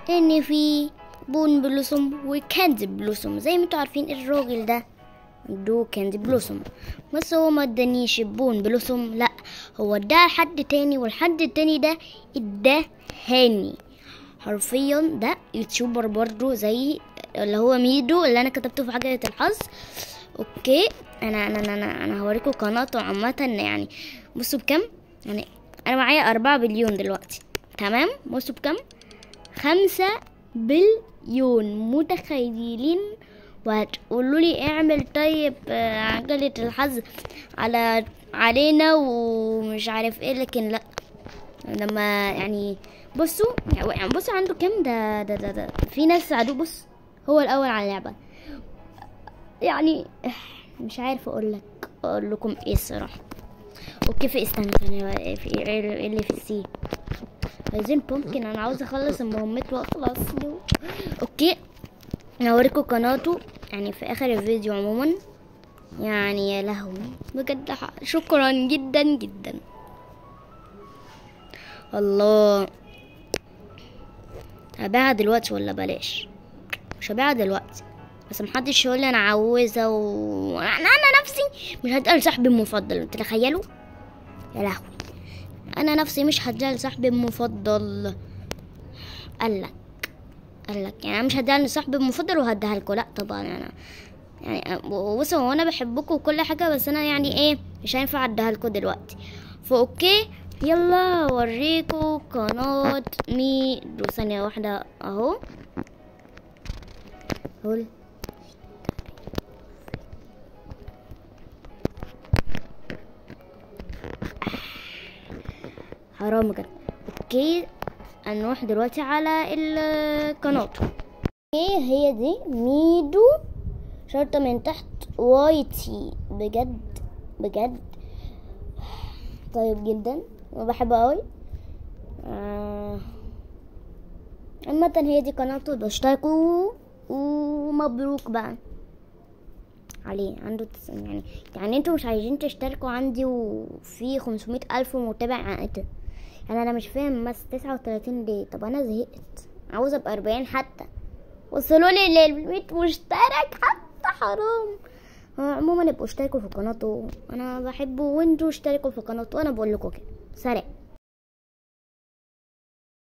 ان في Bone Blossom و Candy Blossom. زي ما انتوا عارفين الراجل ده عنده Candy Blossom، بس هو ما ادانيش Bone Blossom، لا هو اداها لحد تاني، والحد التاني ده اداهاني حرفيا. ده YouTuber برضو زي اللي هو ميدو اللي انا كتبته في عجلة الحظ. okay انا انا انا انا هوريكم قناته عامة. يعني بصوا بكم، يعني انا معايا 4 بليون دلوقتي، تمام؟ بصوا بكم، 5 بليون، متخيلين؟ وهتقولوا لي اعمل طيب عجلة الحظ علينا ومش عارف ايه، لكن لا. لما يعني بصوا، يعني بصوا عنده كام ده ده ده, ده. في ناس ساعدوه. بص هو الاول على اللعبة، يعني مش عارف اقول لكم ايه الصراحة. okay في استنى ثانية، في ايه اللي في ال C؟ عايزين pumpkin، انا عاوز اخلص المهمات واخلص له. okay انا هوريكم قناته يعني في اخر الفيديو عموما. يعني يا لهوي بجد شكرا جدا جدا. الله، هبيعها دلوقتي ولا بلاش؟ مش هبيعها دلوقتي، بس محدش يقول لي انا عاوزها انا نفسي مش هتقال صاحبي المفضل، تخيلوا؟ يا لهوي انا نفسي مش هديها لصاحبي المفضل. قالك يعني انا مش هديها لصاحبي المفضل وهديها لكم، لا طبعا. انا يعني بصوا هو انا بحبكم وكل حاجة، بس انا يعني ايه مش هينفع اديها لكم دلوقتي. ف okay يلا اوريكم قناة ميدو. ثانية واحدة اهو. هول حرام بجد. okay هنروح دلوقتي على القناة. okay هي دي ميدو شرطة من تحت YT. بجد بجد طيب جدا وبحبه قوي. عامة هي دي قناته، باشتركوا ومبروك بقى عليه. عنده يعني انتوا مش عايزين تشتركوا عندي وفي 500,000 متابع يعني انا مش فاهم. بس 39 ليه؟ طب انا زهقت، عاوزه ابقى 40 حتى، وصلوا لي لل100 مشترك حتى، حرام. عموما ابقوا اشتركوا في قناته، انا بحبه، وانتوا اشتركوا في قناته، انا بقول لكم كده. سلام.